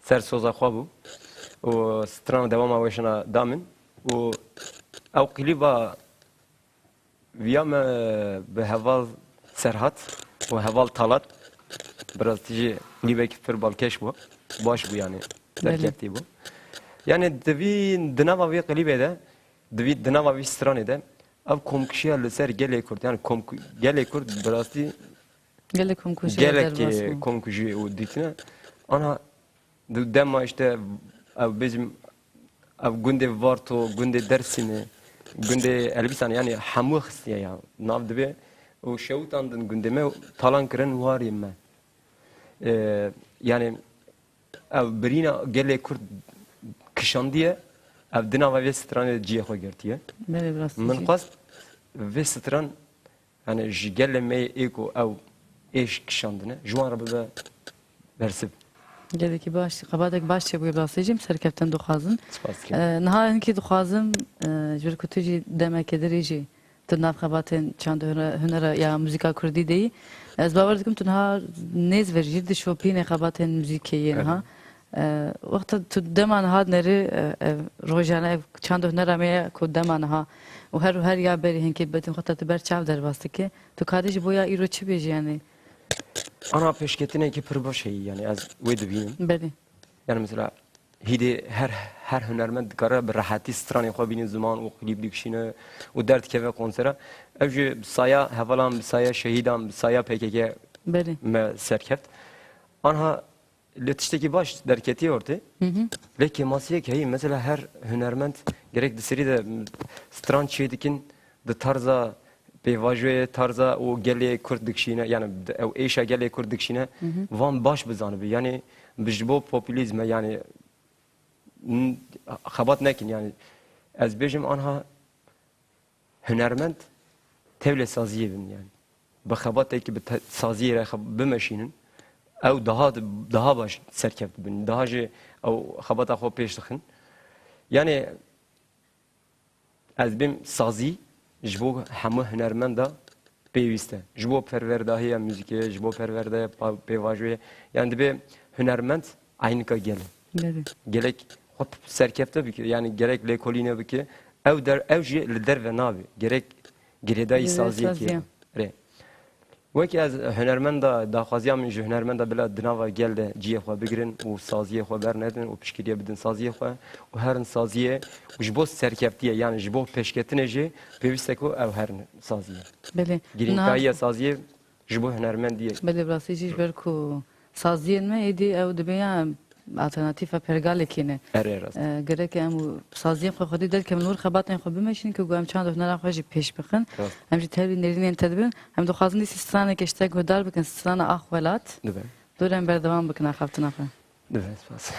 ser soza xwe bû. Û stran dewama weşana da min. Û ew qilîba Viya me bi heval Serhat û heval Talat, bi rastî jî klîbekî pir balkêş bû. Baş bû yani. Belê. Derkeftî bû. Yani di vî, di nava vî klîbê de, di vî, di nava vî stranê de ev komkişiya li ser gelê Kurd, yani komku-, gelê Kurd bi rastî Gelê komkujî ve gelek derbas bû. Komkujî û dîtine. Ana Di dema işte ev bêjim, ev gundê Varto, gundê Dersimê, gundê Elbîsan, yani hemû xistiye ya. Nav dibe û şewitandin gundê me, talan kirin warê me. Ee, yani ev birîna gelê Kurd kişandiye, ev di nava vê stranê cihê xwe girtiye. Belê, bi rastî jî. Min xwest vê stran Yani ji gelê me yê ku ew êş kişandine, ji wan re bibe bersiv. Gelekî baş, xebatek baş çêbûye, bi rastî jî em serkeftin dixwazin. Spas dikim. E, niha hinkî dixwazim, e, ji ber ku tu jî demeke dirê jî tu nav xebatên çand û hune-, hunera ya muzîka kurdî de yî. Ez bawer dikim tu niha nêz ver jî dişopînê xebatên muzîkê yê niha. Evet. E, wexta tu dema niha nerî, e, ev rojane, ev çand û hunera me ye ku dema niha û her û her ya berî hinkê betin xwe te tu ber çav derbas dike. Tu karî ji bo ya îro çi bêjî yani? Ana pêşketinekî pir baş heye yani ez wê dibînim. Belê. Yani mesela hîdê her, her hunermend dikare bi rehetî stranê xwe bîne ziman û klîp dikişîne û derdikeve konsera. Ev jî bi saya hevalan, bi saya şehîdan, bi saya P K K Belê. Me serkeft. Anha Lê tiştekî baş derketiye ortê. Hı hı. Lê kêmasiyek heye. Mesela her hunermend gerek di serî de stran çê dikin, di tarza pêvajoyê, tarza û gelê Kurd dikişîne, yani di ew êşa gelê Kurd dikişîne, Hı hı. van baş bizanibi. Yani bi ji bo populîzme, yani n-, xebat nekin. Yani ez bêjim anha Hunermend tevlê saziyê bin yani. Bi xebatekî bi te-, saziyê re xeb-, bimeşînin. Ew daha, daha baş serkeft bin. Daha jî ew xebata xwe pêş dixin. Yani ez bêm sazî ji bo hemû hunermenda pêwîst e. Ji bo perwerdahiya muzîkê, ji bo perwerdeya pa-, pêvajoyê. Yani dibe hunermend Eynika gel. Belê. Gelek xwe serkefte bike, yani gerek lêkolîne bike. Ew der, ew jî li derve nabe. Gerek girêdayî Girêdayî saziyekê saziyê. Rê. Wekî ez hunermenda, daxwaziya min ji hunermenda bila di nava gel de cihê xwe bigirin û saziyê xwe bernedin û piştgiriye bidin saziyê xwe û herin saziyê û ji bo serkeftiye, yani ji bo pêşketinê jî pêwîst e ku ew herin saziyê. Belê. Girîngkahiya Niha saziyê ji bo hunermendiyê. Belê, bi rastî jî ji ber ku saziyên me êdî ew dibe ya alternatîfa pergalekê ne. Erê, rast. E, gerek em û saziyên xwe xwedî derkevin wir, xebatên xwe bimeşînin ku em çand û hunera xwe jî pêş bixin. Rast. Em jî tevlî nêrînên te dibin. Em dixwazin dîsî straneke ji te guhdar bikin, strana Ax Welat. Dibe. Dûr em berdewam bikin axaftina xwe. Dibe, spas.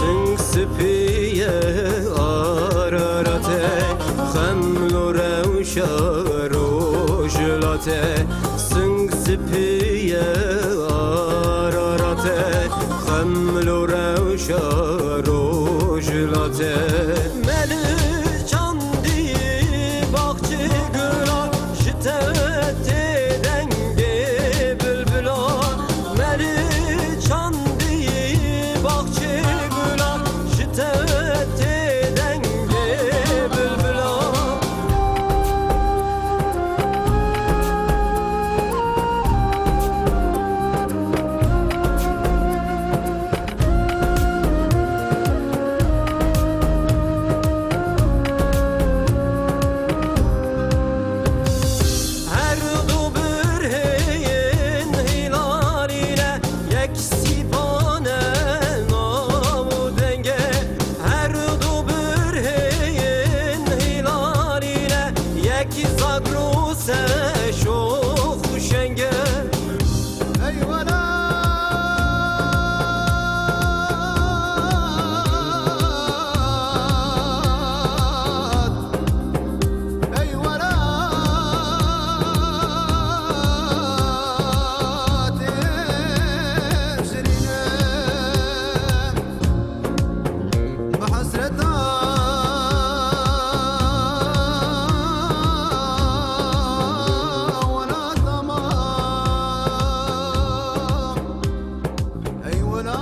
Sing spî ye Ararate, xemlo rewşa rojhilate. Sing spî ye Ararate, xemlo rewşa rojhilate. Meli çandî baxçe gula, ji te tê dengê bilbila. Meli çandî baxçe gula, ji te tê dengê bilbila. Her du birhên hîlalî ne, yek sîpane nav û denge. Her du birhên hîlalî ne, yek zagro se şox û şenge. Ey welat, ey welatê şirîne, bi hesreta welata ma. Ey welat,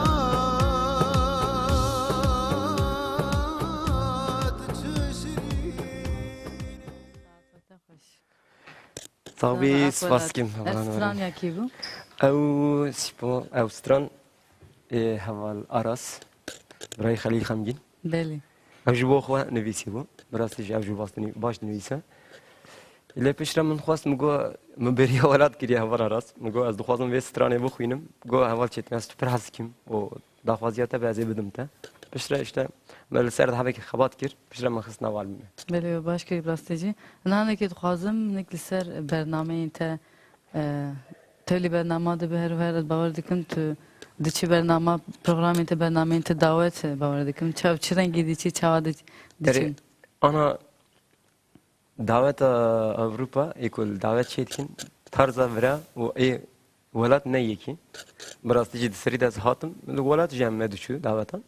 çi şirîn. Sax bî, spas dikim. Ev stran ya kî bû? Ew sîpo, ew stran, ê, heval Aras, birayê Xelîl Xemgîn. Belê. Ew ji bo xwe nivîsî bû. Bi rastî jî ew jî baş dinî-, baş dinivîse. Lê piştre min xwest, min got, min bêriya welat kiriye heval Aras. Min got, ez dixwazim vê stranê bixwînim. Got, heval Çetin, ez tu pir hez dikim û daxwaziya te be, ez ê bidim te. Piştre işte me li ser de hebekî xebat kir. Piştre me xist nav albumê. Belê, baş kirî, bi rastî jî. Nihanekê dixwazim nik li ser bernameyên te, e, tevlî bernama dibe her û her, ez bawer dikim tu diçî bernama, programên te, bernameyên te dawet, e, bawer dikim. Çav çi rengî diçî, çawa diç-, Erê, diçin? Ana daweta Ewropa, ê ku li dawet çê dikin, tarza vira û ê welat ne yekî. Bi rastî jî di serî de ez hatim, li welat jî em me diçû dawetan.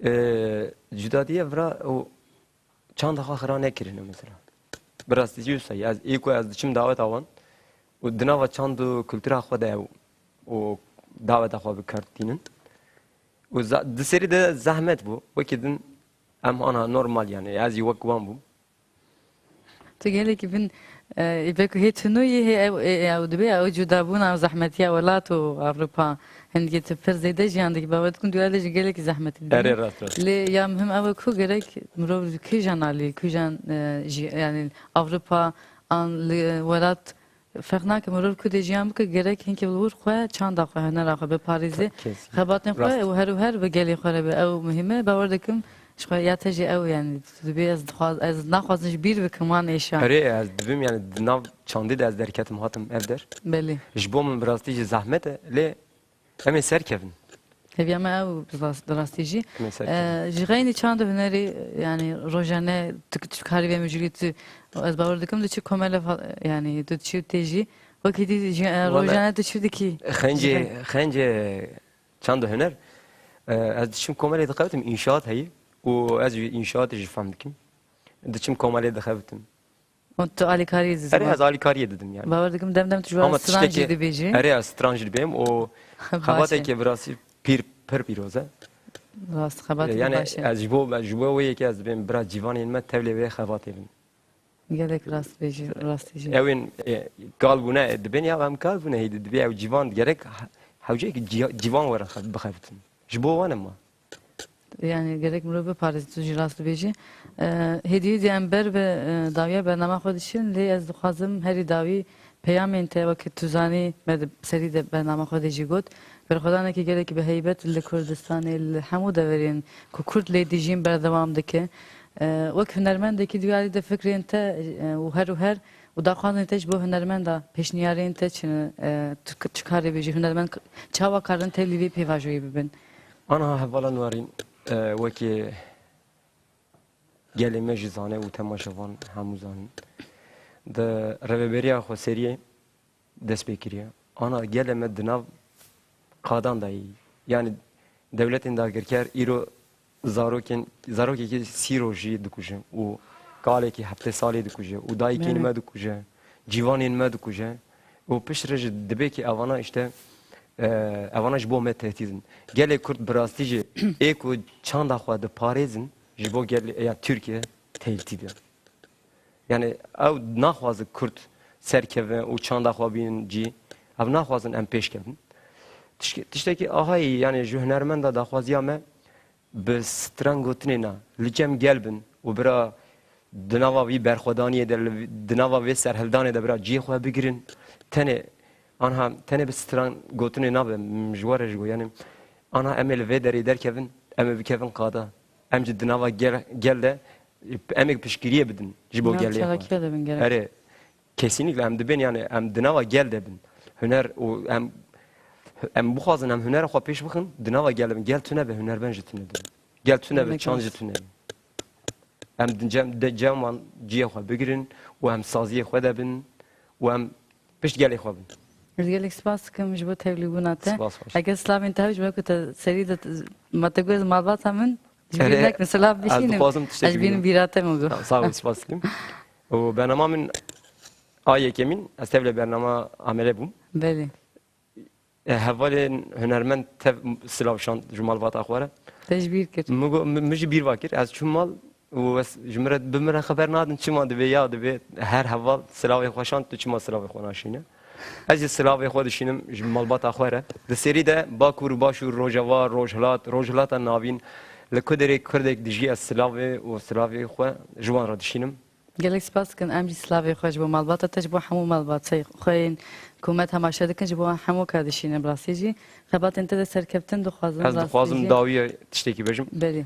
Ee, cudadiye vira û çanda xwe xira nekirine mesela. Bi rastî jî wisa ye. Ez, ê ku ez diçim daweta wan û di nava çand û kultura xwe de ew û daweta xwe bi kar tînin. Û za-, di serî de zehmet bû. Wekî din em ana normal yani. Ez jî wek wan bûm. Tu gelekî bin, e, belku hê tu nû yî, hê ew, e, ew dibê, ew cudabûna, ew zehmetiya welat û Ewropa. Hindikê tu pir zêde jiyan dikî, bawer dikim duyar de jî gelekî zehmetî dibînî. Erê, rast, rast. Lê ya muhim ew e ku gerek mirov li kîjan alî, kîjan, e, jî, yani Ewropa an li welat ferq nake, mirov ku dê jiyan bike, gerek hinkê li wir xwe, çanda xwe, hunera xwe biparêze, Ke-, kesin. Xebatên xwe Rast. û her û her bi gelê xwe re be. Ew muhim e, bawer dikim Ji xwe ya te jî ew, yani, tu dibê ez dixwaz-, ez naxwazim ji bîr bikim wan êşa. Erê, ez dibim, yani, di nav çandê de ez derketim, hatim ev der. Belê. Ji bo min bi rastî jî zehmet e, lê em ê serkevin. Hêviya me ew bi rast-, bi rastî jî. Em ê serkevin. E, ji xeynî çand û hunerî, yani, rojane tu, tu karî vê mijûlî tu, ez bawer dikim tu çi komele fa-, yani, tu çi tê jî. Wekî dî jî, e, Wele rojane tu çi dikî? Xencê, Ji xeyn- xencê Çand û huner. E, ez diçim komelê dixebitim, înşaat heye û ez jî înşaatê jî fehm dikim. Diçim komelê dixebitim. Û tu alîkariyê didî? Erê, ez alîkariyê didim yani. Bawer dikim dem dem tu ji Ama stran jî dibêjî. Erê, ez stran jî dibêm û Baş e. Xebateke bi rastî pîr, pir pîroz e. Rast, xebateke Yani baş e. ez ji bo, ji bo wê yekê ez dibêm bira cîvanên me tevlê wê xebatê bin. Gelek rast bêjî, rastî jî. Ew ên, e, kal bûne, e, dibên ya em kal bûne, hêdî dibê ew cîvan gerek he-, hewceyek cî-, cîvan werin xe-, bixebitin. Ji bo wan e ma. Yani gerek mirov biparêze, tu jî rast dibêjî. E, hêdî hêdî em ber bi, e, dawiya bernama xwe diçin, lê ez dixwazim herî dawî peyamên te, wekî tu zanî, me di serî de bernama xwe de jî got, berxwedanekî gelekî bi heybet li Kurdistanê, li hemû deverên ku Kurd lê dijîn berdewam dike. E, wek hunermendekî duyarî de fikrên te, e, û her û her û daxwazên te ji bo hunermenda pêşniyarên te çi ne, e, tu k-, çi karê bêjî, hunermend k-, çawa karin tevlî vê pêvajoyê bibin? Aniha hevala Nuwarîn, e, wekî gelê me jî zane û temaşevan hemû zanin. Di rêveberiya xweseriyê dest pê kiriye. Ana gelê me di nav qadan de yî. Yanî dewletên dagirker îro zarokên, zarokekî sî rojî dikuje û kalekî heftê salî dikuje û dayikên Belê. me dikuje, cîvanên me dikuje. Û piştre jî dibe ki evana işte, e, evana ji bo me tehdîd in. Gelê Kurd bi rastî jî ê ku çanda xwe diparêzin ji bo gelê, ya Tirkiye tehdîd e. Yani ew naxwaze Kurd serkeve û çanda xwe bînin cî. Ev naxwazin em pêş kevin. Tişk-, tiştekî ahayî, yani ji hunermenda daxwaziya me bi stran gotinê na, li cem gel bin û bira di nava vî berxwedaniyê de, li vî, di nava vê serhildanê de bira cihê xwe bigirin. Tenê, anha, tenê bi stran gotinê nabe, m-, ji we re ji go. Yani, anha em ê li vê derê derkevin, em ê bikevin qada. Em jî di nava gel, gel de, em ê piştgiriyê bidin ji bo Nav gelê xwe. Çalakiya de bin gerek. Erê, kesinlikle em dibên, yani, em di nava gel de bin. Huner û em, em bixwazin em hunera xwe pêş bixin, di nava gel de bin. Gel tune be, hunermend jî tune be. Gel tune be, Gelek çand jî rast. tune be. Em di cem, de cem wan cihê xwe bigirin û em saziyê xwe de bin û em pişt gelê xwe bin. Ez gelek spas dikim ji bo tevlîbûna te. Spas xweş. Eger silavên te hebe ji bo ku te serî de t-, ma te got malbata min, ji bîr Erê, nekin silav ez bişînim. dixwazim tiştekî Ez bînim bînim. bîra te min got. Sağ ol, spas dikim. Û bernama min a yekemîn, ez tevlê bernama Amele bûm. Belê. E, hevalên hunermend tev silav şand ji malbata xwe re. Te ji bîr kir. Min got, min, min jî bîr va kir. Ez çûm mal û ez ji min re, bi min re xeber nadin çima dibê ya dibê her heval silavê xwe şand, tu çima silavê xwe naşîne? Ez jî silavê xwe dişînim ji malbata xwe re. Di serî de Bakur, Başûr, Rojava, Rojhilat, Rojhilata Navîn, li ku derê Kurdek dijî ez silavê û silavê xwe ji wan re dişînim. Gelek spas dikin. Em jî silavê xwe ji bo malbata te, ji bo hemû malbatê xwe yên ku me temaşe dikin, ji bo wan hemû ka dişînin bi rastî jî. Xebatên te de serkeftin dixwazim Ez bi rastî dixwazim jî. dawiye tiştekî bêjim. Belê.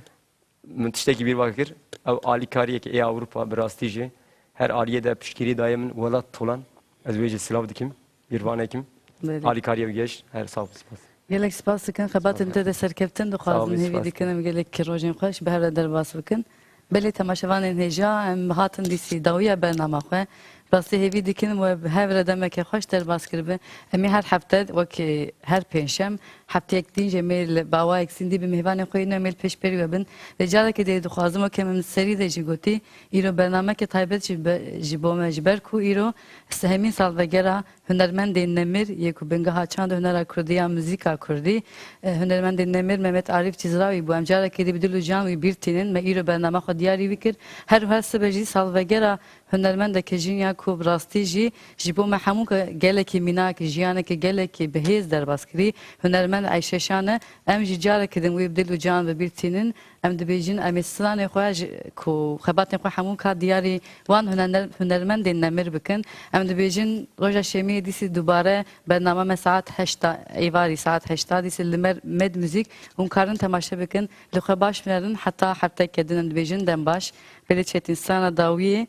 Min tiştekî bîr va kir. Ew alîkariyeke ê Ewropa bi rastî jî her aliyê de piştgirî daye min welat tolan. Ez wê jî silav dikim. Bîrvanekim. Belê. Alîkariye bi geş. Her sağ ol, spas. Gelek spas dikin. Xebatên te de serkeftin dixwazin. Sağ ol, hêvî spas dikin dikim. Em gelek rojên xweş bi hev re derbas bikin. Belê temaşevanên hêja em hatin dîsî dawiya bernama xwe. Rastî hêvî dikin we bi hev re demeke xweş derbas kiribe. Em ê her hefte wekî her pêncşem, hefteyek din jî em ê li bi awayek zindî bi mêvanên xwe yên em ê li pêş pêrî we bin. Lê carekê dê dixwazim wekî min serî de jî gotî, îro bernameke taybet jî be-, ji bo me ji ber ku îro sehemîn salvegera hunermendên nemir yê ku bingeha çand û hunera kurdî ya muzîka kurdî, e, hunermendên nemir Mehmet Arîf Cizrawî bû. Em carekê dî bi dil û can wî bîr tînin. Me îro bernama xwe diyarî wî kir. Her wiha sibe jî salvegera hunermendeke jin ya ku bi rastî jî ji bo me hemû ke-, gelekî mînak, jiyaneke gelekî bi hêz derbas kirî, hunermend Eyşe Şan e. Em jî carekê din wî bi dil û can bi bîr tînin. Em dibêjin, em ê stranê xwe ji, ku xebatên xwe hemû ka diyarî wan huner-, hunermendên nemir bikin. Em dibêjin, roja şemiyê dîsî dubare bernama me saet heşta êvarî, saet heşta dîsî li Mer-, Med Muzîk hûn karin temaşe bikin. Li xwe baş binerin heta hefteke din em dibêjin dem baş. Belê Çetin, strana dawiyê.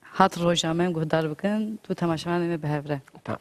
Hat roja me guhdar bikin, tu temaşevanê me bi hev re. Tamam.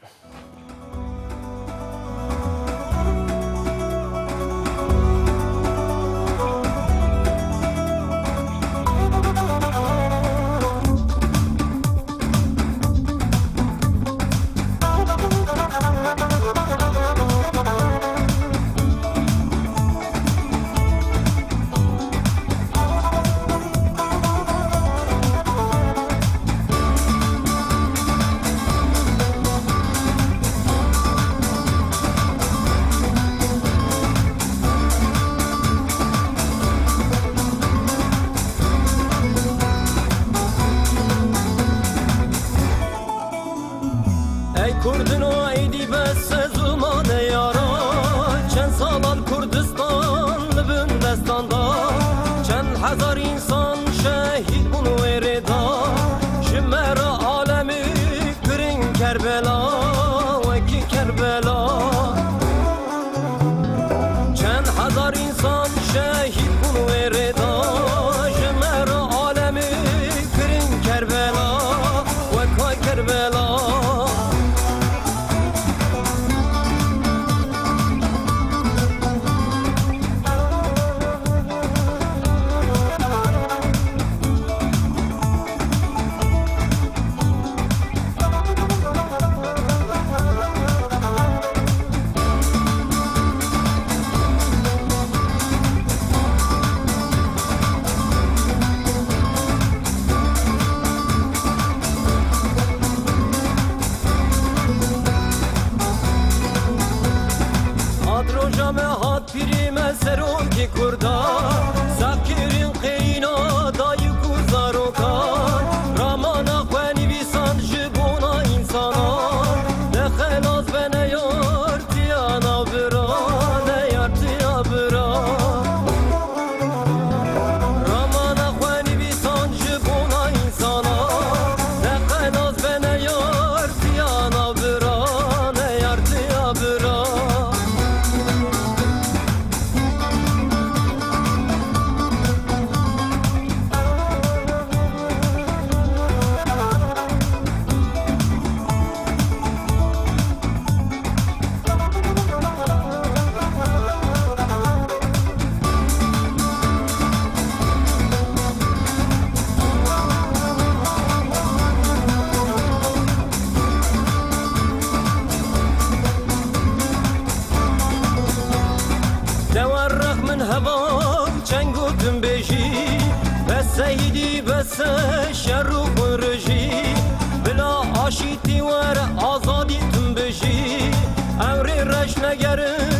Ey Kurdino, ey dî bes zilmane yara, çend salan Kurdistan li bin destan da, çend hezar însan şehîd bûn wê rê da, ji me re alemî kirin Kerbela, wekî Kerbela. Çend hezar însan şehîd bûn wê rê da, ji me re alemî kirin Kerbela, weka Kerbela. Kurda, sakirîn qeyna dayik û zarokan, ramana xwe nivîsan ji bona însanan, ne xelas be ne yartiya navbira, ne yartiya bira. Ramana xwe nivîsan ji bona însanan, ne xelas be ne yartiya navbira, ne yartiya bira. Dewa rex min heva û çeng û tim bêjî, bes seyîdî, bes şer û xunrijî, bila aşîtî were azadî tim bijî, ewrê reş negerin.